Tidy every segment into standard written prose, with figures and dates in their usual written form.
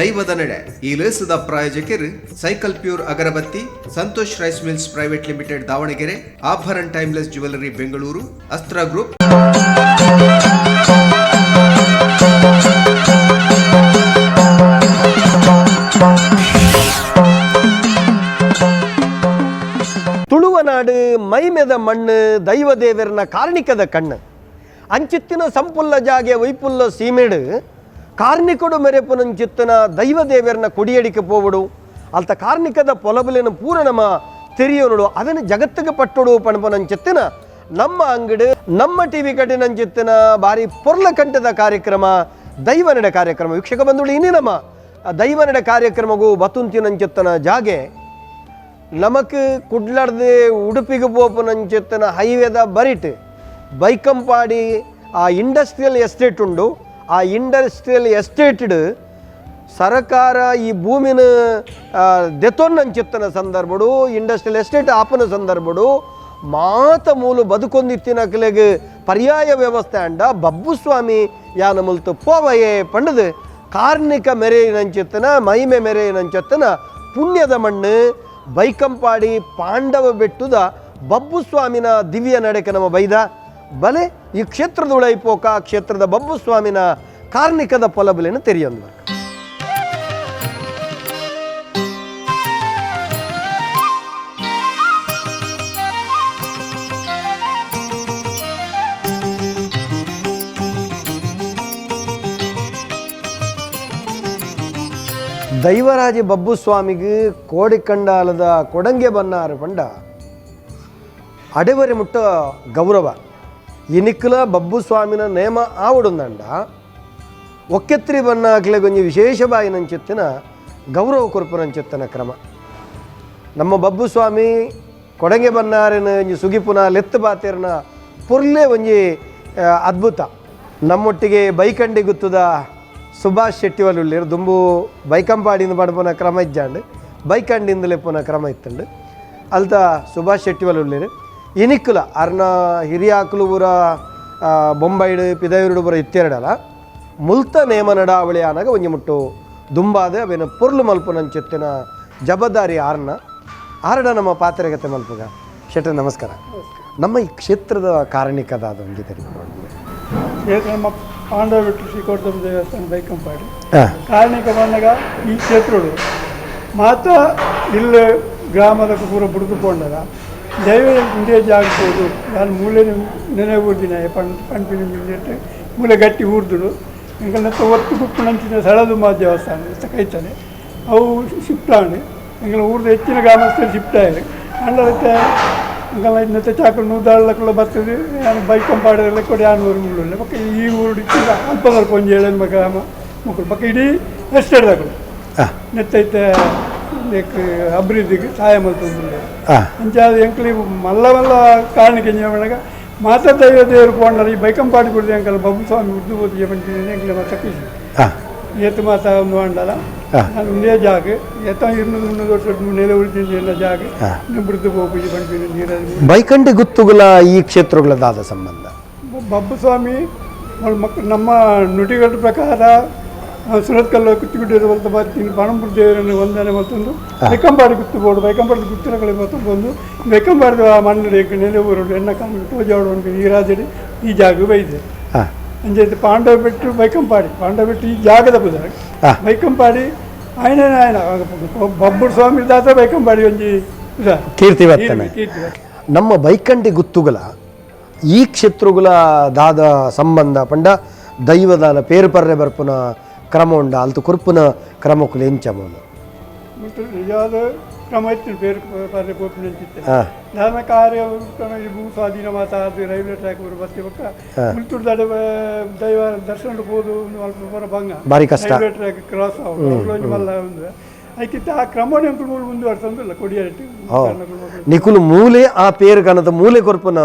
ದೈವದ ನಡೆ ಈ ಲೇಸದ ಪ್ರಾಯೋಜಕರು cycle pure agarbatti, Santosh rice mills private limited Davanagere, Abharan timeless jewellery Bengaluru, Astra group. Tuluvanadu ಮೈಮೆದ ಮಣ್ಣು, ದೈವ ದೇವರನ ಕಾರ್ಣಿಕದ ಕಣ್ಣು, ಅಂಚಿತ್ತಿನ ಸಂಪುಲ್ಲ ಜಾಗೆ ವೈಪುಲ್ಲ ಸೀಮೆಡು ಕಾರ್ಣಿಕೊಡು ಮೆರೆಪುನಂಚಿತ್ತಿನ ದೈವ ದೇವರನ ಕೊಡಿಯಡಿಕೆ ಪೋವಡು, ಅಲ್ತ ಕಾರ್ಣಿಕದ ಪೊಲಬುಲಿನ ಪೂರ ನಮ್ಮ ತೆರಿಯೋನುಡು, ಅದನ್ನು ಜಗತ್ತಿಗೆ ಪಟ್ಟೊಡು ಪಣಪನಂಚಿತ್ತಿನ ನಮ್ಮ ಅಂಗಡಿ ನಮ್ಮ ಟಿವಿ ಕಟ್ಟಿನಂಚಿತ್ತಿನ ಭಾರಿ ಪೊರ್ಲ ಕಂಠದ ಕಾರ್ಯಕ್ರಮ ದೈವನಡೆ ಕಾರ್ಯಕ್ರಮ. ವೀಕ್ಷಕ ಬಂಧುಗಳು, ಇನ್ನಿ ನಮ್ಮ ದೈವನಡೆ ಕಾರ್ಯಕ್ರಮಗೂ ಬತುಂತಿನಂಚಿತ್ತನ ಜಾಗೆ ನಮಕ್ ಕುಡ್ಲರ್ದು ಉಡುಪಿಗೆ ಪೋಪುನಂಚಿತ್ತಿನ ಹೈವೇದ ಬರಿಟ್ ಬೈಕಂಪಾಡಿ ಆ ಇಂಡಸ್ಟ್ರಿಯಲ್ ಎಸ್ಟೇಟ್ ಉಂಡು. ಆ ಇಂಡಸ್ಟ್ರಿಯಲ್ ಎಸ್ಟೇಟ್ಡ್ ಸರಕಾರ ಈ ಭೂಮಿನ ದೆತೊನ್ನಂಚಿತ್ತನ ಸಂದರ್ಭಡು, ಇಂಡಸ್ಟ್ರಿಯಲ್ ಎಸ್ಟೇಟ್ ಆಪನ ಸಂದರ್ಭಡು ಮಾತ ಮೂಲು ಬದುಕೊಂದಿತ್ತಿನಕ್ಲೆಗ್ ಪರ್ಯಾಯ ವ್ಯವಸ್ಥೆ ಅಂಡ ಬಬ್ಬುಸ್ವಾಮಿ ಯಾನ ಮುಲ್ತು ಪೋವಯೇ ಪಂಡದು ಕಾರ್ಣಿಕ ಮೆರೆಯಿನಂಚಿತ್ತನ ಮಹಿಮೆ ಮೆರೆಯಿನಂಚಿತ್ತನ ಪುಣ್ಯದ ಮಣ್ಣು ಬೈಕಂಪಾಡಿ ಪಾಂಡವ ಬೆಟ್ಟುದ ಬಬ್ಬುಸ್ವಾಮಿನ ದಿವ್ಯ ನಡೆಕ ನಮ್ಮ ಬೈದ ಬಲೆ ಈ ಕ್ಷೇತ್ರದ ಉಳೈಪೋಕ ಕ್ಷೇತ್ರದ ಬಬ್ಬುಸ್ವಾಮಿನ ಕಾರ್ಣಿಕದ ಪೊಲಬುಲೆನ ತೆರಿಯೊಂದು. ದೈವರಾಜ ಬಬ್ಬುಸ್ವಾಮಿಗೆ ಕೋಡಿಕಂಡಾಲದ ಕೊಡಂಗೆ ಬನ್ನಾರು ಪಂಡ ಅಡೆವರೆ ಮುಟ್ಟ ಗೌರವ. ಇನಿಕ್ಲ ಬಬ್ಬುಸ್ವಾಮಿನ ನೇಮ ಆವಡುಂದಂಡ ಒಕ್ಕೆತ್ರಿ ಬನ್ನಾಕ್ಲೆ ಗೊಂಜಿ ವಿಶೇಷ ಬಾಯಿನಂಚಿತ್ತಿನ ಗೌರವ ಕೊರ್ಪುನಂಚಿತ್ತನ ಕ್ರಮ. ನಮ್ಮ ಬಬ್ಬುಸ್ವಾಮಿ ಕೊಡಂಗೆ ಬನ್ನಾರಿನ ಒಂಜಿ ಸುಗಿಪುನ ಲೆತ್ತು ಬಾತೇರಿನ ಪೊರ್ಲೆ ಒಂಜಿ ಅದ್ಭುತ. ನಮ್ಮೊಟ್ಟಿಗೆ ಬೈಕಂಡಿ ಗುತ್ತದ ಸುಭಾಷ್ ಶೆಟ್ಟಿವಲುಳ್ಳೇರು ದುಂಬು ಬೈಕಂಪಾಡಿಂದ ಪಡ್ಪುನ ಕ್ರಮ ಇಜ್ಜಾಂಡ್ ಬೈಕಂಡಿಂದ ಲೆಪ್ಪುನ ಕ್ರಮ ಇತ್ತಂಡು ಅಲ್ತ ಸುಭಾಷ್ ಶೆಟ್ಟಿವಲುಳ್ಳೇರು ಇನಿಕ್ಕುಲ ಅರ್ನ ಹಿರಿಯಾಕುಲು ಪೂರ ಬೊಂಬೈಡು ಪಿದಯೂರುಡು ಪೂರ ಇತ್ತೆರಡಲ ಮುಲ್ತ ನೇಮ ನಡಾವಳಿ ಆನಾಗ ಒಂಜಿ ಮುಟ್ಟು ದುಂಬಾದ ಅವೇನು ಪೊರ್ಲು ಮಲ್ಪುನಂಚಿತ್ತಿನ ಜವಾಬ್ದಾರಿ ಆರ್ನ ಆರಡ ನಮ್ಮ ಪಾತ್ರೆಗತೆ ಮಲ್ಪುಗ. ಶೆಟ್ಟ ನಮಸ್ಕಾರ. ನಮ್ಮ ಈ ಕ್ಷೇತ್ರದ ಕಾರಣಿಕದ ಅದೊಂದು ಕ್ಷೇತ್ರ ನಮ್ಮ ಪಾಂಡವ ಬಿಟ್ಟು ಶ್ರೀಕೋಟಮ ದೇವಸ್ಥಾನ ಬೈಕಂಪಾಡಿ ಕಾರ್ಣಿಕ ಬಂದಾಗ ಈ ಕ್ಷೇತ್ರಡು ಮಾತ ಇಲ್ಲಿ ಗ್ರಾಮದ ಪೂರ ಬುಡುಕು ಪೋಂಡದ ದೈವ ಇಂದೇ ಜಾಗ್ಬೋದು ನಾನು ಮೂಲೆ ನೆನೆ ಊರ್ದಿನ ಪಂಪಿನ ಮೂಲೆ ಗಟ್ಟಿ ಊರ್ದುಡು ಎಂಕಲ್ನ ಒತ್ತು ಕುಪ್ಪುನಂಚಿನ ಸಳದುಂಬ ದೇವಸ್ಥಾನ ಕೈತಾನೆ ಅವು ಶಿಫ್ಟ್ ಆಂಡ್ ಎಂಕಲ್ನ ಊರ್ದ ಹೆಚ್ಚಿನ ಗ್ರಾಮಸ್ಥರು ಶಿಫ್ಟ್ ಆಯ್ರು ಅಂಡಲತ್ತೆ ಎಂಕಲ್ನ ಇನ್ನത്തെ ಚಾಕು ನೂದಾಳಕ್ಕಲ್ಲ ಬರ್ತದೆ ಯಾನು ಬೈಕಂಪಾಡಲ್ಲ ಕೊಡಿ ಯಾನು ಊರು ಮುಳ್ಳುಲ್ಲ ಬೊಕ್ಕ ಈ ಊರು ಅಲ್ಪ ಸ್ವಲ್ಪ ಒಂಜಿ ಏಳೆಂಬ ಗ್ರಾಮ ಮಕ್ಕಳು ಬೊಕ್ಕ ಇಡೀ ಎಸ್ಟೇಟ್ ದಾಕುಲು ನೆತ್ತೈತೆ ಅಭಿವೃದ್ಧಿಗೆ ಸಹಾಯ ಮಲ್ತೊಂದುಲ್ಲೆರ್. ಅಂಚಾದ್ ಎಂಕ್ಲು ಮಲ್ಲ ಮಲ್ಲ ಕಾರಣಿಕ ಎಂಚ ಮಾತ ದೈವ ದೇವರು ಪೋಂಡಲ ಈ ಬೈಕಂಪಾಡಿ ಕುಡ್ದು ಎಂಕಲ್ ಬಬ್ಬುಸ್ವಾಮಿ ಉರ್ದು ಪೋತಿಗೆ ಪನ್ಪಿನ ಎಂಕ್ಲೆ ಮಾತ ಖುಷಿ. ಏತ್ ಮಾತ ಉಂದು ಆಂಡಲ ನಾನು ಉಂದೇ ಜಾಗ ಏತ 200-300 ವರ್ಷ ನೆಲೆ ಉಳಿದಿನ ಜಾಗ ಬುಡ್ದು ಪೋಪುಜಿ ಪನ್ಪಿನ ನೀರಾದ. ಬೈಕಂಡಿ ಗುತ್ತುಗುಲ ಈ ಕ್ಷೇತ್ರಗಳ ದಾದ ಸಂಬಂಧ? ಬಬ್ಬುಸ್ವಾಮಿ ಮಕ್ಕಳು ನಮ್ಮ ನುಡಿಗಳ ಪ್ರಕಾರ ಸುರತ್ಕಲ್ಲು ಕುತ್ತಿಗುಡ್ಡ ಬಲ್ತ ಬರ್ತೀನಿ ಪಣಂಬೂರು ದೇವರನ್ನು ವಂದನೆ ಮತ್ತೊಂದು ಬೈಕಂಪಾಡಿ ಗುತ್ತು ಬೋಡು ಬೈಕಂಪಾಡಿ ಗುತ್ತಿನ ಕಡೆ ಮತ್ತೊಂದು ಬಂದು ಬೈಕಂಪಾಡಿ ಮಣ್ಣು ನೆಲೆ ಊರು ಎಣ್ಣ ಕಾಲು ತೋಜಾಡು ನೀರಾಜಡಿ ಈ ಜಾಗ ಬೈದೆ. ಅಂಚೆ ಪಾಂಡವ ಬೆಟ್ಟು ಬೈಕಂಪಾಡಿ ಪಾಂಡವ ಬೆಟ್ಟು ಈ ಜಾಗದ ಪುದರ್ ಬೈಕಂಪಾಡಿ ಆಯನ ಆಯನ ಬಬ್ಬುರು ಸ್ವಾಮಿ ದಾತ ಬೈಕಂಪಾಡಿ ಒಂಜಿ ಕೀರ್ತಿ ಬರ್ತನೆ. ನಮ್ಮ ಬೈಕಂಡಿ ಗುತ್ತುಗಳ ಈ ಕ್ಷೇತ್ರಗಳ ದಾದ ಸಂಬಂಧ ಪಂಡ ದೈವದಾನ ಪೇರು ಪರ್ರೆ ಬರ್ಪುನ ಕ್ರಮ ಉಂಡ ಅಲ್ತು ಕುರ್ಪುನ ಕ್ರಮಕ್ಕುಲು ಎಂಚ ಮೂಲು? ನಿಜವಾದ ಕ್ರಮ ಇತ್ತು ಪೇರು ಪರ್ರೆ ಪೋಪಿನ ಅಂಚಿತ್ತೆ ಧರ್ಮ ಕಾರ್ಯ ಭೂ ಸ್ವಾಧೀನ ಮಾತ ಅದು ರೈಲ್ವೆ ಟ್ರ್ಯಾಕ್ ಬತ್ತಿ ಬೊಕ್ಕ ಮುಲ್ತುರ್ದ ದೈವ ದರ್ಶನ ಪೋದು ಅಲ್ಪ ಪೂರ ಬಂಗ ಬಾರಿ ಕಷ್ಟ. Railway track cross ಆವು ಮಲ್ಲ ಒಂದು ಐಕಿತ್ತ ಆ ಕ್ರಮನೇ ಎಂಕುಲು ಮೂಲು ಮುಂದುವರ್ಸೊಂದುಲ್ಲ ಕೊಡಿಯಟ್ಟು. ನಿಕುಲು ಮೂಲೆ ಆ ಪೇರು ಕನದ ಮೂಲೆ ಕೊರ್ಪುನ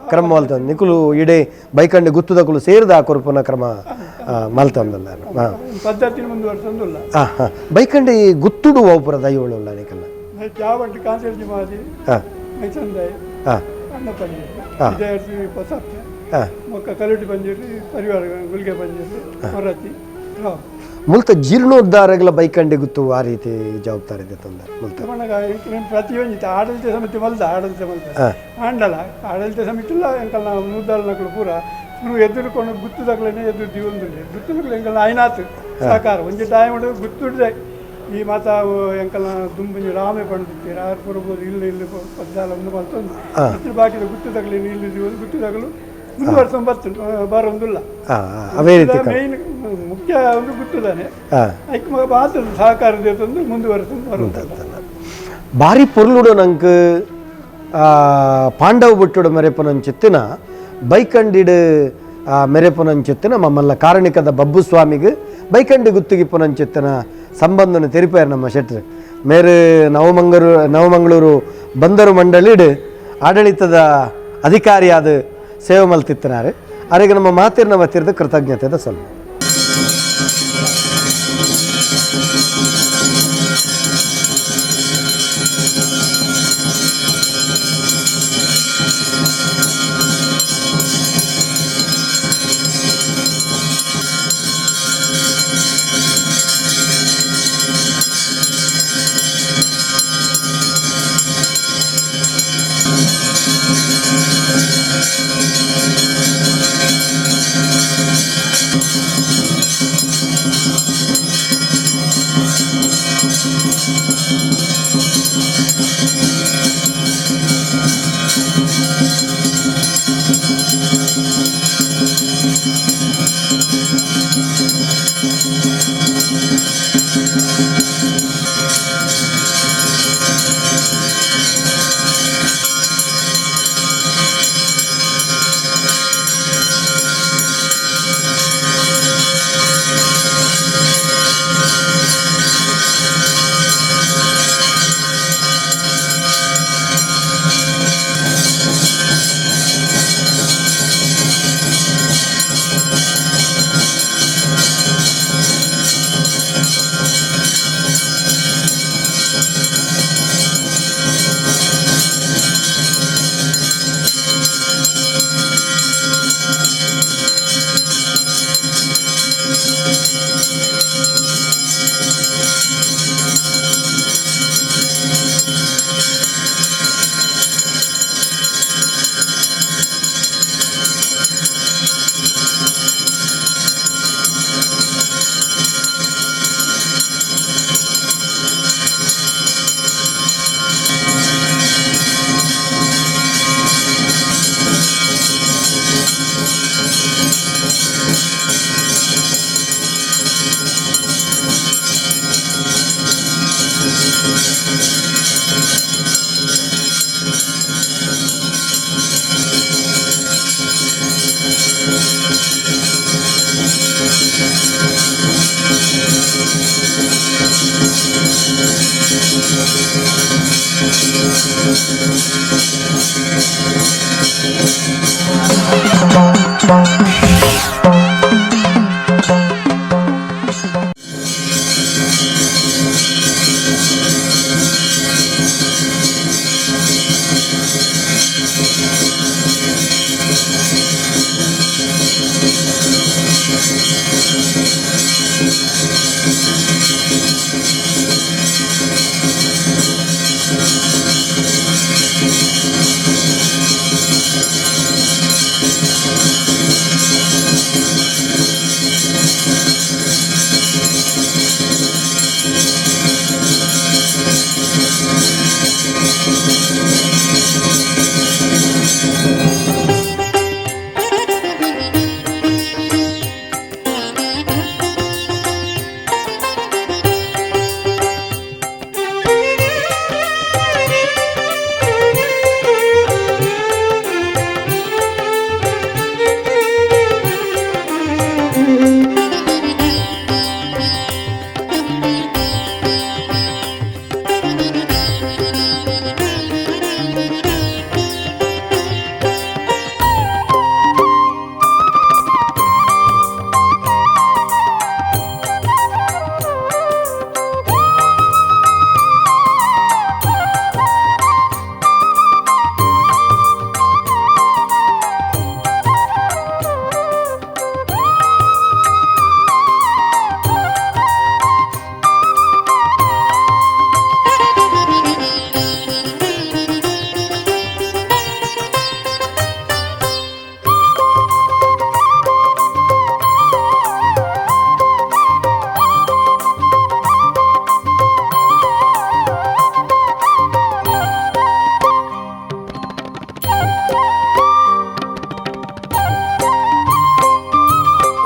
ಕ್ರಮ ಮಲ್ತಂದು ನಿಕುಲು ಇಡೇ ಬೈಕಂಡಿ ಗುತ್ತುದಕುಲು ಸೇರಿದ ಆ ಕೊರ್ಪುನ ಕ್ರಮ ಮಲ್ತಂದಲ್ಲ. ಪದ್ಧತಿ ಮುಂದುವರ್ಸೊಂದುಲ್ಲ. ಹಾಂ ಹಾಂ ಬೈಕಂಡಿ ಗುತ್ತುಡು ಒಬ್ಬರ ದೈವಳುಲ್ಲ ನಿಕಲ್ಲ? ಚಾವಂಟಿ ಕಾಂತೇರ್ಜಿ ಮಾದಿ ಮೈಸಂದಾಯ ಅಣ್ಣ ಪಂಜೀರ್ ವಿಜಯರ್ತಿ ಹೊಸಪ್ಪೆ ಮೊಕ್ಕ ಕಲುಟಿ ಪಂಜೀರ್ ಪರಿವಾರ ಗುಲ್ಗೆ ಪಂಜೀರ್ ಹೊರತಿ ಮುಲ್ತ ಜೀರ್ಣೋದ್ಧಾರಗಳ ಬೈಕಂಡಿ ಗುತ್ತು ಆ ರೀತಿ ಜವಾಬ್ದಾರಿ ಇದೆ ತಂದೆ ಮುಲ್ತ. ಪಂಡಗ ಪ್ರತಿಯೊಂಜಿ ಆಡಳಿತ ಸಮಿತಿ ಮಲ್ದ, ಆಡಳಿತ ಮಲ್ದ ಆಂಡಲ ಆಡಳಿತ ಸಮಿತಿ ಇಲ್ಲ ಎಂಕಲ್ನ ನೂದಾಳನಕುಲು ಪೂರ ಶುರು ಎದುರುಕೊಂಡು ಗುತ್ತುದಕ್ಲೆನೆ ಎದುರು ದಿವೊಂದುಲ್ಲೆ. ಗುತ್ತುದಕ್ಲೆ ಎಂಕಲ್ನ ಐನಾತ್ ಸಹಕಾರ ಒಂಜಿ ಟೈಮ್ ಗುತ್ತುಡ್ದೆ ಈ ಮಾತ ಎಂಕಲ್ನ ದುಂಬುಂಜಿ ರಾಮೆ ಪಂಡಿತ್ತೀರ ಆರು ಪುರಬೋದು ಇಲ್ಲ ಇಲ್ಲಿ ಪದ್ದಾಲ ಒಂದು ಮಲ್ತೊಂದು ಇದ್ರ ಬಾಕಿದ ಗುತ್ತುದಕ್ಲೆ ಇಲ್ಲಿ ದಿವೊಂದು ಗುತ್ತುದಕಲು ಮುಂದುವರ್ಸೊಂದು ಬರ್ತುಂಡು ಬರೊಂದುಲ್ಲ. ಅವೇ ರೀತಿ ಮೇಯ್ನ್ ಮುಖ್ಯ ಒಂದು ಗುತ್ತುದಾನೆ ಐಕ್ ಮಾತ್ರ ಸಹಕಾರ ತಂದು ಮುಂದುವರೆಸೊಂದು ಬರುತ್ತಲ್ಲ. ಭಾರಿ ಪೊರ್ಲುಡು ನಂಗೆ ಪಾಂಡವ ಬುಟ್ಟುಡು ಮೆರೆಪುನಂಚಿತ್ತಿನ ಬೈಕಂಡಿಡು ಮೆರೆಪುನಂಚಿತ್ತಿನ ಮಮ್ಮಲ್ಲ ಕಾರಣಿಕದ ಬಬ್ಬು ಸ್ವಾಮಿಗೆ ಬೈಕಂಡಿ ಗುತ್ತಿಗಿಪ್ಪುನಂಚಿತ್ತಿನ ಸಂಬಂಧನ ತೆರಿಪಾಯರ್ ನಮ್ಮ ಶೆಟ್ರು. ಮೇರು ನವಮಂಗಳೂರು ಬಂದರು ಮಂಡಳಿಡು ಆಡಳಿತದ ಅಧಿಕಾರಿಯಾದ ಸೇವೆ ಮಲ್ತಿತ್ತಿನಾರೆ. ಅರೆಗೆ ನಮ್ಮ ಮಾತಿರ್ನ ಮತ್ತಿರದ ಕೃತಜ್ಞತೆದ ಸೊಲ್ಲು.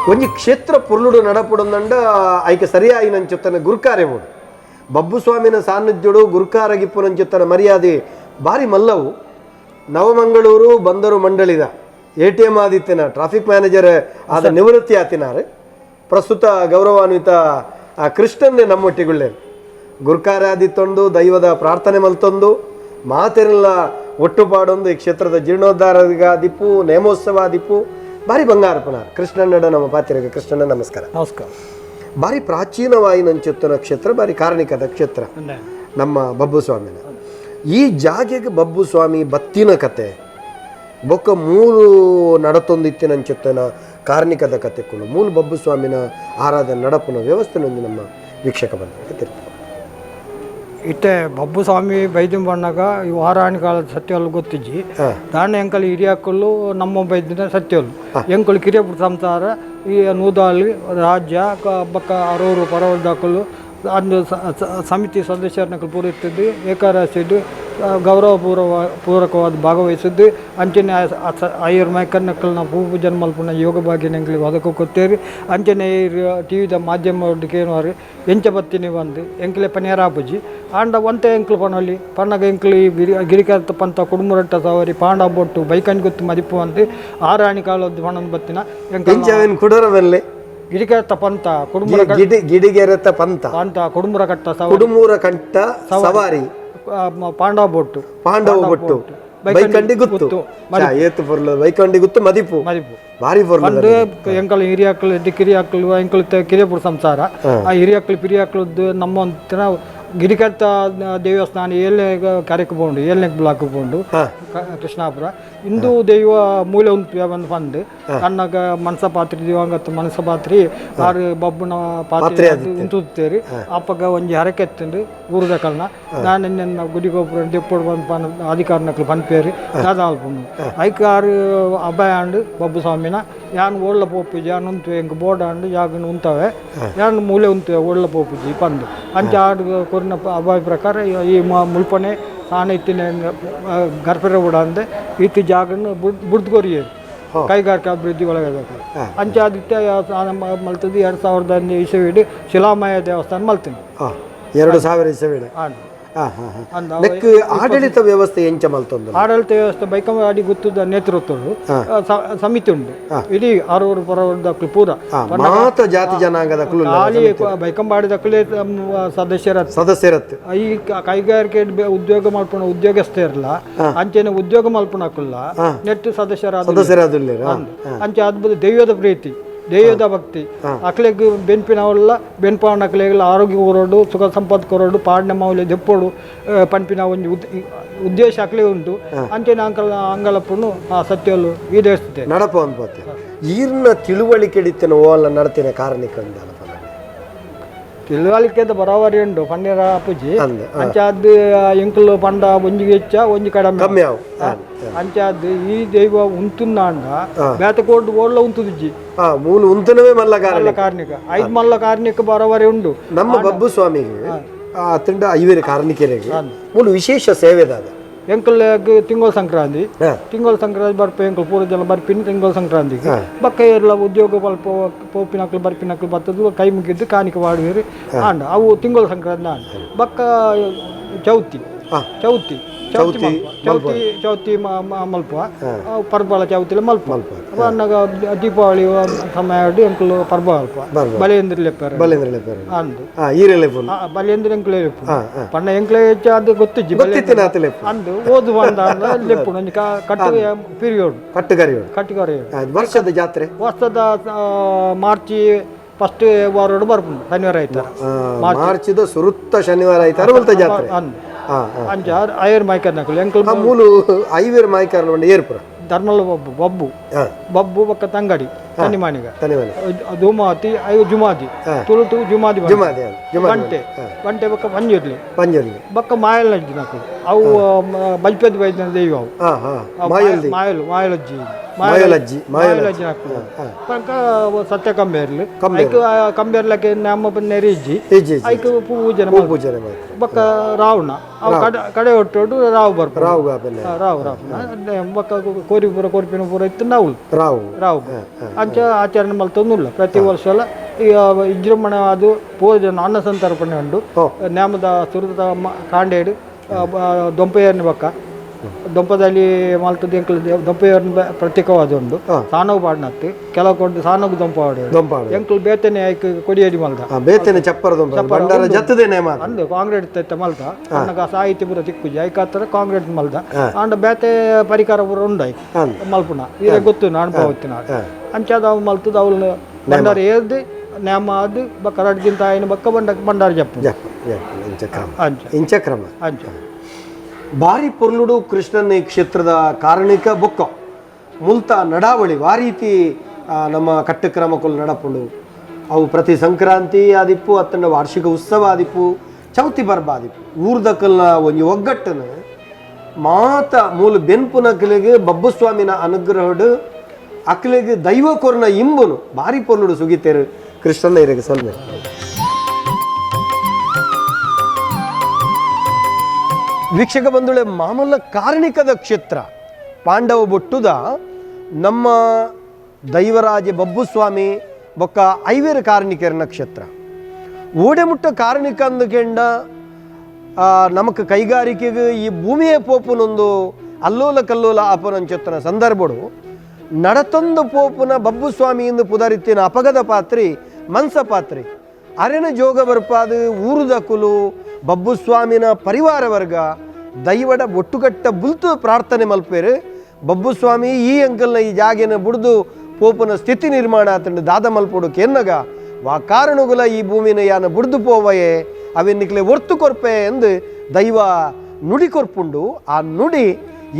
ಒಂಜಿ ಕ್ಷೇತ್ರ ಪೊರ್ಲುಡು ನಡಪುಡೊಂದಂಡ ಐಕೆ ಸರಿಯಾಯಿನಂಚೊತ್ತನ ಗುರುಕಾರೆ ಬೋಡು ಬಬ್ಬುಸ್ವಾಮಿನ ಸಾನ್ನಿಧ್ಯುಡು ಗುರುಕಾರಗಿಪ್ಪುನಂಚೊತ್ತನ ಮರ್ಯಾದೆ ಭಾರಿ ಮಲ್ಲವು. ನವಮಂಗಳೂರು ಬಂದರು ಮಂಡಳಿದ ATM ಆದಿತ್ತಿನ ಟ್ರಾಫಿಕ್ manager ಆದ ನಿವೃತ್ತಿ ಆತಿನಾರು ಪ್ರಸ್ತುತ ಗೌರವಾನ್ವಿತ ಕೃಷ್ಣನ್ನೇ ನಮ್ಮೊಟ್ಟಿಗುಳ್ಳೇರು. ಗುರುಕಾರ ಆದಿತ್ತೊಂದು ದೈವದ ಪ್ರಾರ್ಥನೆ ಮಲ್ತೊಂದು ಮಾತೆರೆಲ್ಲ ಒಟ್ಟು ಪಾಡೊಂದು ಈ ಕ್ಷೇತ್ರದ ಜೀರ್ಣೋದ್ಧಾರದಿಪ್ಪು ನೇಮೋತ್ಸವ ಆದಿಪ್ಪು ಭಾರಿ ಬಂಗಾರಪ್ಪನ ಕೃಷ್ಣನ್ನಡ ನಮ್ಮ ಪಾತಿರಗ. ಕೃಷ್ಣಣ್ಣ ನಮಸ್ಕಾರ. ನಮಸ್ಕಾರ. ಭಾರಿ ಪ್ರಾಚೀನವಾಯಿನಂಚುತ್ತನ ಕ್ಷೇತ್ರ, ಭಾರಿ ಕಾರಣಿಕದ ಕ್ಷೇತ್ರ ನಮ್ಮ ಬಬ್ಬುಸ್ವಾಮಿನ. ಈ ಜಾಗೆಗೆ ಬಬ್ಬುಸ್ವಾಮಿ ಬತ್ತಿನ ಕತೆ ಬೊಕ್ಕ ಮೂಲು ನಡತೊಂದಿತ್ತಿನಂಚುತ್ತನ ಕಾರ್ಣಿಕದ ಕತೆಗಳು ಮೂಲು ಬಬ್ಬುಸ್ವಾಮಿನ ಆರಾಧನೆ ನಡಪುನ ವ್ಯವಸ್ಥೆನೊಂದು ನಮ್ಮ ವೀಕ್ಷಕ ಬಂಧುಗಳಿಗೆ ತಿರುಪು. ಇತ್ತೆ ಬಬ್ಬುಸ್ವಾಮಿ ಬೈದಿನ ಬಣ್ಣಗ ಈ ವಾರಾಣಿ ಕಾಲದ ಸತ್ಯವಲ್ಲ ಗೊತ್ತಿಜ್ಜಿ ದಾಣ ಎಂಕಲ್ ಹಿರಿಯಾಕಲ್ಲು ನಮ್ಮ ಬೈದಿನ ಸತ್ಯವಲ್ಲು ಎಂಕಲ್ ಕಿರಿಯಪುರ ಸಂಸಾರ ಈ ನೂದಾಲಿ ರಾಜ್ಯ ಬಕ್ಕ ಅರೋರು ಪರವರ್ದಾಕಲು ಅಂದು ಸಮಿತಿ ಸದಸ್ಯರನ್ನ ಪೂರೈತಿದ್ದು ಏಕಾರಾಸಿದ್ದು ಗೌರವ ಪೂರ್ವಕವಾದ ಭಾಗವಹಿಸಿದ್ದು ಅಂಚನೆ ಐಯರ್ ಮೈಕನ್ನಕ್ಕಲ್ನ ಪೂ ಪೂಜನೆ ಮಲ್ಪುನ ಯೋಗ ಭಾಗ್ಯ ಎಂಕ್ಲಿಗೆ ಅದಕ್ಕೆ ಕೊತ್ತೇರಿ ಅಂಚನೆ ಟಿ ವಿದ ಮಾಧ್ಯಮ ಕೇನುವಾರು ಎಂಚ ಬತ್ತಿನಿ ಬಂದು ಎಂಕ್ಲೆ ಪನಿಯಾರ ಆಪುಜಿ ಆಂಡ ಒಂತೆ ಎಂಕ್ಲು ಪನೊಲಿ ಪನ್ನಗ ಎಂಕ್ಲು ಈ ಗಿರಿಕರ್ತ ಪಂತ ಕುಡುಮುರಟ್ಟ ಸವಾರಿ ಪಾಂಡ ಬೊಟ್ಟು ಬೈಕನ್ ಗೊತ್ತು ಮದಿಪು ಅಂದು ಆರಾಣಿ ಕಾಲದ್ದು ಪಣಂದು ಬತ್ತಿನ ಎಂಚ ಕುಡರ ಮೇಲೆ ಗಿರಿಕರ್ತ ಪಂತ ಕುಡುಮುರ ಗಿಡಿಗೆರೆತ ಪಂತ ಪಂತ ಕುಡುಮುರ ಕಟ್ಟ ಸವಾರಿ ಕುಡುಮೂರ ಕಂಠ ಸವಾರಿ ಪಾಂಡವ ಬೊಟ್ಟು ಪಾಂಡವ ಬೊಟ್ಟು ಬೈಕಂಡಿ ಗುತ್ತು ಏತು ಪೊರ್ಲು ಬೈಕಂಡಿ ಗುತ್ತು ಮದಿಪು ಮದಿಪು ಭಾರಿ ಪೊರ್ಲು. ಪಂಡು ಎಂಕಲ್ ಹಿರಿಯಾಕ್ಲು ಕಿರಿಯಾಕ್ಲು ಎಂಕಲ್ ಕಿರಿಯಪುರ ಸಂಸಾರ ಆ ಹಿರಿಯಾಕ್ಲು ಪಿರಿಯಾಕ್ಲದ್ದು ನಮ್ಮ ಒಂಥರ ಗಿರಿಕರ್ತ ದೇವಸ್ಥಾನ ಏಳನೇ ಕರೆಕ್ ಪೋಂಡು ಏಳನೇ ಬ್ಲಾಕ್ ಪೋಂಡು ಕೃಷ್ಣಾಪುರ ಹಿಂದೂ ದೈವ ಮೂಲೆ ಉಂಟು ಒಂದು ಫಂಡ್ ಕಣ್ಣಗ ಮನಸ ಪಾತ್ರಿ ದಿವಂಗತ ಮನಸ ಪಾತ್ರಿ ಆರು ಬಬ್ಬುನ ಪಾತ್ರೆ ಉಂತುತ್ತೇರಿ ಅಪ್ಪಗ ಒಂಜಿ ಹರಕೆ ಎತ್ತುಂಡು ಊರುದ ಕಲ್ನ ನಾನು ನಿನ್ನ ಗುಡಿ ಗೋಪುರ ದೆಪ್ಪೊಡು ಬಂದು ಪನ್ ಅಧಿಕಾರನಕ್ಲು ಪನ್ಪೇರಿ ದಾದಾಲ್ಪುಂಡು ಐಕ್ ಆರು ಅಭಯ ಆಂಡು ಬಬ್ಬು ಸ್ವಾಮಿನ ಯಾನ್ ಓಳ್ಳ ಪೋಪುಜಿ ಯಾನ್ ಉಂತು ಎಂಕ್ ಬೋರ್ಡ್ ಆಂಡು ಜಾಗನ್ ಉಂತವೆ ಯಾನ್ ಮೂಲೆ ಉಂತುವೆ ಓಳ್ಳ ಪೋಪುಜಿ ಪಂದು ಅಂಚ ಆಡು ಕೊರಿನ ಅಭಯ ಪ್ರಕಾರ ಈ ಮುಲ್ಪನೆ ಸಾಣ ಇತ್ತಿನ ಗರ್ಭರ ಕೂಡ ಅಂದೆ ಇತ್ತು ಜಾಗನ್ನು ಬುಡ್ದು ಕೊರಿಯರು ಕೈಗಾರಿಕಾ ಅಭಿವೃದ್ಧಿ ಒಳಗಬೇಕು ಅಂಚೆ ಆದಿತ್ಯ ಮಲ್ತದ್ದು 2000 ಇಸವಿಡು ಶಿಲಾಮಯ ದೇವಸ್ಥಾನ ಮಲ್ತೀನಿ 2000 ಇಸವಿಡು ಆಡಳಿತ ವ್ಯವಸ್ಥೆ ಎಂಚ ಮಲ್ತೊಂದು ಆಡಳಿತ ವ್ಯವಸ್ಥೆ ಬೈಕಂಬಾಡಿ ಗುತ್ತದ ನೇತೃತ್ವದ ಸಮಿತಿ ಉಂಟು ಇಡೀ ಆರೂರು ಪರವರ್ದಕ್ಲು ಪೂರ ಮಾತ ಜಾತಿ ಜನಾಂಗದ ಖಾಲಿ ಬೈಕಂಬಾಡಿದಕ್ಲೇ ಸದಸ್ಯರ ಸದಸ್ಯರತ್ತು ಈ ಕೈಗಾರಿಕೆ ಉದ್ಯೋಗ ಮಲ್ಪುನ ಉದ್ಯೋಗಸ್ಥೆ ಇರಲ್ಲ ಅಂಚೆನೆ ಉದ್ಯೋಗ ಮಲ್ಪುನಕುಲ್ಲ ನೆಟ್ಟು ಸದಸ್ಯರ ಸದಸ್ಯರಾದಿಲ್ಲ ಅಂಚೆ ಅದ್ಭುತ ದೈವದ ಪ್ರೀತಿ ದೈವದ ಭಕ್ತಿ ಅಕ್ಲೆಗ್ ಬೆನ್ಪಿನವಲ್ಲ ಬೆನ್ಪಾವನ ಅಕ್ಲೆಗೆಲ್ಲ ಆರೋಗ್ಯ ಕೊರೋಡು ಸುಖ ಸಂಪತ್ತು ಕೊರೋಡು ಪಾಡನೆ ಮೌಲ್ಯ ದೆಪ್ಪೋಡು ಪನ್ಪಿನ ಒಂಜಿ ಉದ್ದೇಶ ಅಕ್ಲೆ ಉಂಟು ಅಂಚೆನೆ ಅಂಕಲ್ ಅಂಗಲಪ್ಪನು ಆ ಸತ್ಯಲು ಈಡೇರಿಸುತ್ತೆ ನಡಪ ಅನ್ಪತ್ತೆ ಈರ್ನ ತಿಳುವಳಿಕೆ ಇಡಿತೇನೆ ಓಲ್ಲ ನಡತಿನ ಕಾರಣಕ್ಕೆ ಅಂದಲ್ಲ ತಿಳುವಳಿಕೆದ ಬರಾಬರಿ ಉಂಡು ಪನ್ನೀರ ಪೂಜಿ ಅಂಚೆ ಅದು ಎಂಕುಲು ಪಂಡ ಒಂಜಿಗೆ ಹೆಚ್ಚ ಒಂಜಿ ಕಡಿಮೆ ಕಮ್ಮಿ ಆವು ಅಂಚೆ ಅದು ಈ ದೈವ ಉಂತುಂದಾಂಡ ಬೇತಕೋಡು ಓಡ್ಲ ಉಂತುದಿಜ್ಜಿ ಮೂಲ ಉಂತನವೇ ಮಲ್ಲ ಕಾರಣ ಕಾರ್ಣಿಕ ಐದು ಮಲ್ಲ ಕಾರ್ಣಿಕ ಬರಾಬರಿ ಉಂಡು ನಮ್ಮ ಬಬ್ಬು ಸ್ವಾಮಿಗೆ ಆ ತಿಂಡ ಐವೇರು ಕಾರ್ಣಿಕರಿಗೆ ಮೂಲ ವಿಶೇಷ ಸೇವೆದಾದ ಎಂಕಲ್ ತಿಂಗಳ ಸಂಕ್ರಾಂತಿ ತಿಂಗಳ ಸಂಕ್ರಾಂತಿ ಬರ್ಪ ಎಂಕಲ್ ಪೂರ ಜನ ಬರ್ಪಿನ ತಿಂಗಳ ಸಂಕ್ರಾಂತಿಗೆ ಬಕ್ಕ ಎಲ್ಲ ಉದ್ಯೋಗ ಸ್ವಲ್ಪ ಪೋಪಿನಕ್ಲು ಬರ್ಪಿನಕ್ಲು ಬರ್ತದ್ದು ಕೈ ಮುಗಿದ್ದು ಕಾಣಿಕೆ ಮಾಡುವಿರಿ ಆಂಡ ಅವು ತಿಂಗಳ ಸಂಕ್ರಾಂತಿ ಆಂಡ ಬಕ್ಕ ಚೌತಿ ಚೌತಿ ಚೌತಿ ಚೌತಿ ಚೌತಿ ಮಲ್ಪ ಪರ್ಬಲ ಚೌತಿಲ ಮಲ್ಪ ಅನ್ನಗ ದೀಪಾವಳಿ ಸಮಯ ಎಂಕುಲು ಪರ್ಬ ಅಲ್ಪ ಬಲೇಂದ್ರ ಲೆಪ್ಪರು ಬಲೇಂದ್ರ ಲೆಪ್ಪರು ಅಂದು ಈರೆ ಬಲೇಂದ್ರ ಎಂಕುಲೆ ಲೆಪ್ಪು ಪಣ್ಣ ಎಂಕ್ಲೆ ಹೆಚ್ಚು ಅದು ಗೊತ್ತಿಜ್ಜಿ ಅಂದು ಓದು ಬಂದ ಲೆಪ್ಪು ಒಂಜಿ ಕಟ್ಟು ಪೀರಿಯಡ್ ಕಟ್ಟುಗರಿಯೋಡು ಕಟ್ಟುಗರಿಯೋಡು ವರ್ಷದ ಜಾತ್ರೆ ವರ್ಷದ ಮಾರ್ಚ್ ಫಸ್ಟ್ ವಾರೋಡು ಬರ್ಪುಂಡು ಶನಿವಾರ ಆಯ್ತಾರ ಮಾರ್ಚಿದ ಸುರುತ್ತ ಶನಿವಾರ ಆಯ್ತಾರ ಮಲ್ತ ಜಾತ್ರೆ ಅಂದು ಅಂಚ ಐಯರ್ ಮಾಯ್ಕರ್ನಕುಲು ಎಂಕಲ್ ಮೂಲು ಐವೇರ್ ಮಾಯ್ಕರ್ನ ಒಂದು ಏರ್ಪುರ ಧರ್ಮಲ ಬಬ್ಬು ಬಬ್ಬು ಬಬ್ಬು ಬೊಕ್ಕ ತಂಗಡಿ ತನ್ನಿಮಾನಿಗ ತನ್ನಿಮಾನಿ ಧೂಮಾವತಿ ಐವು ಜುಮಾದಿ ತುಳುಟು ಜುಮಾದಿ ಜುಮಾದಿ ಬಂಟೆ ಬಂಟೆ ಬೊಕ್ಕ ಪಂಜುರ್ಲಿ ಪಂಜುರ್ಲಿ ಬೊಕ್ಕ ಮಾಯಲಜ್ಜಿ ನಕುಲು ಅವು ಬಲ್ಪೆದ್ ಬೈದಿನ ದೈವ ಅವು ಮಾಯಲ್ ಮಾಯಲಜ್ಜಿ ಮಾಯಲಜ್ಜಿ ಮಾಯಲಜ್ಜಿ ನಕುಲು ಪಂಕ ಸತ್ಯ ಕಂಬೇರ್ಲು ಐಕ್ ಕಂಬೇರ್ಲಕ್ಕೆ ನಮ್ಮ ನೆರಿಜ್ಜಿ ಐಕ್ ಪೂಜನೆ ಪೂಜನೆ ಬೊಕ್ಕ ರಾವಣ ಅವು ಕಡೆ ಕಡೆ ಒಟ್ಟು ರಾವು ಬರ್ಪು. ರಾವು ಗಾಪನೆ. ರಾವು ರಾವು ಬೊಕ್ಕ ಕೋರಿ ಪೂರ ಕೋರ್ಪಿನ ಪೂರ ಇತ್ತು ನಾವು. ರಾವು. ರಾವು ಅಂಚ ಆಚರಣೆ ಮಲ್ತೊಂದುಲ್ಲ ಪ್ರತಿ ವರ್ಷ ಎಲ್ಲ. ಈಗ ವಿಜೃಂಭಣೆ ಅದು ಪೂಜೆ ಅನ್ನ ಸಂತರ್ಪಣೆ ಉಂಡು. ನ್ಯಾಮದ ಸುರುತ ಕಾಂಡೇಡು ದೊಂಪೆಯರ್ನ ಬೊಕ್ಕ ದೊಂಪದಲ್ಲಿ ಮಲ್ತದ ಎಂಕುಲು ದೊಂಪೆಯರ್ನ ಪ್ರತ್ಯೇಕವಾದ ಉಂಡು. ಸಾನವು ಪಾಡ್ನತ್ತು ಕೆಲವು ಕೊಂಡು ಸಾನಗು ದೊಂಪ ದೊಂಪ. ಎಂಕುಲು ಬೇತನೆ ಐಕ್ ಕೊಡಿಯಡಿ ಮಲ್ದ. ಬೇತನೆ ಚಪ್ಪರ ದೊಂಪ ಭಂಡಾರ ಜತ್ತದೆ ನೇಮ. ಅಂದು ಕಾಂಕ್ರೀಟ್ ತೆತ್ತ ಮಲ್ತ ಅಣ್ಣಗ ಸಾಹಿತ್ಯ ಪೂರ ತಿಕ್ಕುಜಿ, ಐಕಾತ್ರ ಕಾಂಕ್ರೀಟ್ ಮಲ್ದ. ಆಂಡ ಬೇತೆ ಪರಿಕಾರ ಪೂರ ಉಂಡು ಐಕ್ ಮಲ್ಪುನ. ಇರೆ ಗೊತ್ತು ಅನುಭವ ಇತ್ತಿನ ಅಂಚಾದ ಅವು ಮಲ್ತದ. ಅವಳು ಭಂಡಾರ ಏರ್ದು ನೇಮ ಅದು ಬಕ್ಕ ರಡ್ಡ್ ದಿನ ಆಯಿನ ಬಕ್ಕ ಬಂಡ ಭಂಡಾರ ಜಪ್ಪು. ಜಪ್ಪ ಜಪ್ಪ ಇಂಚ ಕ್ರಮ. ಅಂಚ. ಇಂಚ ಕ್ರಮ. ಅಂಚ. ಭಾರಿ ಪೊರ್ಲುಡು ಕೃಷ್ಣನ ಈ ಕ್ಷೇತ್ರದ ಕಾರಣಿಕ ಬೊಕ್ಕ ಮುಲ್ತ ನಡಾವಳಿ ವಾ ರೀತಿ ನಮ್ಮ ಕಟ್ಟುಕ್ರಮಕ್ಕಲು ನಡಪುಂಡು. ಅವು ಪ್ರತಿ ಸಂಕ್ರಾಂತಿ ಆದಿಪ್ಪು ಅತ್ತಂಡ ವಾರ್ಷಿಕ ಉತ್ಸವ ಆದಿಪ್ಪು, ಚೌತಿ ಪರ್ಬ ಆದಿಪ್ಪು, ಊರ್ದಕಲ್ನ ಒಂಜಿ ಒಗ್ಗಟ್ಟನು ಮಾತ ಮೂಲ ಬೆನ್ಪುನಕಲಿಗೆ ಬಬ್ಬುಸ್ವಾಮಿನ ಅನುಗ್ರಹಡು ಅಕ್ಲೆಗ್ ದೈವ ಕೊರ್ನ ಇಂಬುನು ಭಾರಿ ಪೊರ್ಲುಡು ಸುಗಿತೇರು. ಕೃಷ್ಣನ ಇರಗೆ ಸೊಲ್ಮೆ. ವೀಕ್ಷಕ ಬಂಧುಳೆ, ಮಾಮಲ್ಲ ಕಾರಣಿಕದ ಕ್ಷೇತ್ರ ಪಾಂಡವ ಬೊಟ್ಟುದ ನಮ್ಮ ದೈವರಾಜ ಬಬ್ಬುಸ್ವಾಮಿ ಬೊಕ್ಕ ಐವೇರು ಕಾರಣಿಕರನ ಕ್ಷೇತ್ರ. ಓಡೆಮುಟ್ಟ ಕಾರಣಿಕ ಅಂದುಕೆಂಡ ನಮಕ್ ಕೈಗಾರಿಕೆಗೆ ಈ ಭೂಮಿಯೇ ಪೋಪುನೊಂದು ಅಲ್ಲೋಲ ಕಲ್ಲೋಲ ಆಪನಂಚೊತ್ತನ ಸಂದರ್ಭಡು ನಡತೊಂದು ಪೋಪುನ ಬಬ್ಬುಸ್ವಾಮಿ ಎಂದು ಪುದರಿತ್ತಿನ ಅಪಗದ ಪಾತ್ರಿ ಮನ್ಸ ಪಾತ್ರಿ ಅರೆನ ಜೋಗ ಬರ್ಪಾದು ಊರುದಕುಲು ಬಬ್ಬುಸ್ವಾಮಿನ ಪರಿವಾರ ವರ್ಗ ದೈವಡ ಒಟ್ಟುಕಟ್ಟ ಬುಲ್ತು ಪ್ರಾರ್ಥನೆ ಮಲ್ಪೇರು. ಬಬ್ಬುಸ್ವಾಮಿ ಈ ಅಂಕಲ್ನ ಈ ಜಾಗೆನ ಬುಡ್ದು ಪೋಪುನ ಸ್ಥಿತಿ ನಿರ್ಮಾಣ ಆತಂಡು ದಾದ ಮಲ್ಪೊಡು ಕೆನ್ನಗ ವಾ ಕಾರಣಗುಲ ಈ ಭೂಮಿನ ಯಾನ ಬುಡ್ದು ಪೋವಯೇ ಅವೆನ್ನಿಕ್ಲೆ ಒರ್ತು ಕೊರ್ಪೆ ಎಂದು ದೈವ ನುಡಿ ಕೊರ್ಪುಂಡು. ಆ ನುಡಿ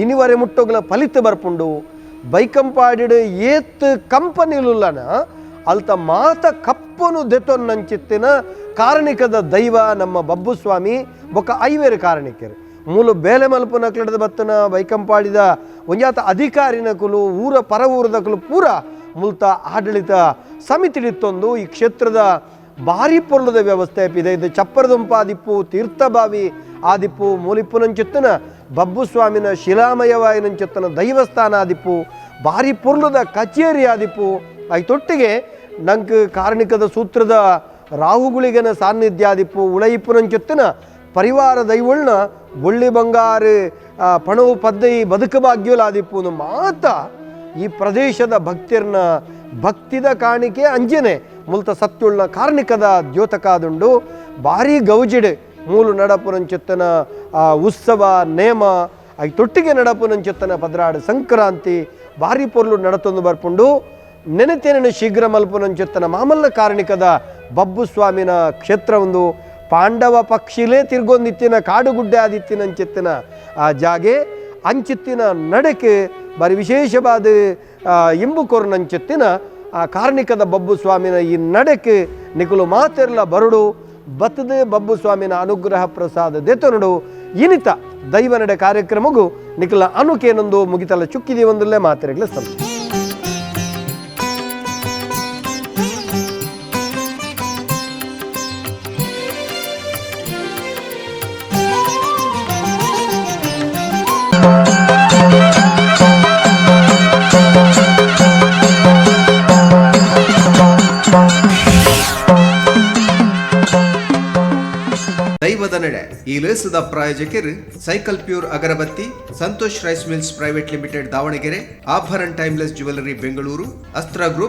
ಇನಿವರೆ ಮುಟ್ಟೋಗ್ಲ ಫಲಿತ ಬರ್ಪುಂಡು. ಬೈಕಂಪಾಡಿಡು ಏತ್ ಕಂಪನಿಲುಲ್ಲನ ಅಲ್ತ ಮಾತ ಕಪ್ಪನು ದೆತೊನ್ನಂಚಿತ್ತಿನ ಕಾರಣಿಕದ ದೈವ ನಮ್ಮ ಬಬ್ಬುಸ್ವಾಮಿ ಬೊಕ್ಕ ಐವೇರು ಕಾರಣಿಕರು. ಮೂಲು ಬೇಲೆ ಮಲ್ಪುನಕ್ಲದ ಬತ್ತನ ಬೈಕಂಪಾಡಿದ ಒಂಜಾತ ಅಧಿಕಾರಿನಕುಲು ಊರ ಪರ ಊರದಕುಲು ಪೂರ ಮುಲ್ತ ಆಡಳಿತ ಸಮಿತಿಡಿತ್ತೊಂದು ಈ ಕ್ಷೇತ್ರದ ಭಾರಿ ಪೊರ್ಲದ ವ್ಯವಸ್ಥೆ ಇದೆ. ಇದು ಚಪ್ಪರದುಂಪ ಆದಿಪ್ಪು, ತೀರ್ಥಬಾವಿ ಆದಿಪ್ಪು, ಮೂಲಿಪ್ಪುನಂಚಿತ್ತನ ಬಬ್ಬುಸ್ವಾಮಿನ ಶಿಲಾಮಯವಾಯಿನಂಚಿತ್ತನ ದೈವಸ್ಥಾನ ಆದಿಪ್ಪು, ಭಾರಿ ಪೊರ್ಲದ ಕಚೇರಿ ಆದಿಪ್ಪು. ಐತೊಟ್ಟಿಗೆ ನಂಗೆ ಕಾರಣಿಕದ ಸೂತ್ರದ ರಾಹುಗುಳಿಗನ ಸಾನ್ನಿಧ್ಯ ಆದಿಪ್ಪು. ಉಳಯಿಪ್ಪುನಂಚಿತ್ತನ ಪರಿವಾರ ದೈವಳ್ನ ಬೊಳ್ಳಿ ಬಂಗಾರು ಪಣವು ಪದ್ದೈ ಬದುಕು ಭಾಗ್ಯುಲಾದಿಪ್ಪು. ಮಾತ ಈ ಪ್ರದೇಶದ ಭಕ್ತಿರ್ನ ಭಕ್ತಿದ ಕಾಣಿಕೆ ಅಂಜನೆ ಮುಲ್ತ ಸತ್ಯುಳ್ಳ ಕಾರ್ಣಿಕದ ದ್ಯೋತಕಾದುಂಡು. ಭಾರಿ ಗೌಜಿಡೆ ಮೂಲು ನಡಪುನಂಚಿತ್ತನ ಉತ್ಸವ ನೇಮ ಐತೊಟ್ಟಿಗೆ ನಡಪುನಂಚಿತ್ತನ ಪದ್ರಾಡು ಸಂಕ್ರಾಂತಿ ಭಾರಿ ಪೊರ್ಲು ನಡತೊಂದು ಬರ್ಪುಂಡು. ನೆನೆತೇನೆ ಶೀಘ್ರ ಮಲ್ಪುನಂಚಿತ್ತನ ಮಾಮಲ್ಲ ಕಾರಣಿಕದ ಬಬ್ಬುಸ್ವಾಮಿನ ಕ್ಷೇತ್ರ ಒಂದು ಪಾಂಡವ ಪಕ್ಷಿಲೇ ತಿರ್ಗೊಂದಿತ್ತಿನ ಕಾಡುಗುಡ್ಡೆ ಆದಿತ್ತಿನಂಚಿತ್ತಿನ ಆ ಜಾಗೆ ಅಂಚಿತ್ತಿನ ನಡಕೆ ಬಾರಿ ವಿಶೇಷವಾದ ಇಂಬು ಕೊರ್ನಂಚಿತ್ತಿನ ಆ ಕಾರ್ಣಿಕದ ಬಬ್ಬು ಸ್ವಾಮಿನ ಈ ನಡಕೆ ನಿಕುಲು ಮಾತೆರ್ಲ ಬರುಡು ಬತ್ತದ ಬಬ್ಬು ಸ್ವಾಮಿನ ಅನುಗ್ರಹ ಪ್ರಸಾದ ದೆತೊನುಡು. ಇನಿತ ದೈವ ನಡೆ ಕಾರ್ಯಕ್ರಮಗೂ ನಿಕುಲ ಅನುಕೇನೊಂದು ಮುಗಿತಲ ಚುಕ್ಕಿದಿ ಒಂದಲ್ಲೇ ಮಾತೆರೆಗ್ಲ ಸಂತ. ದೈವದ ನಡೆ ಈ ಲೇಸದ ಪ್ರಾಯೋಜಕರು cycle pure agarbatti, Santosh rice mills private limited Davanagere, Abharan timeless jewellery Bengaluru, Astra group.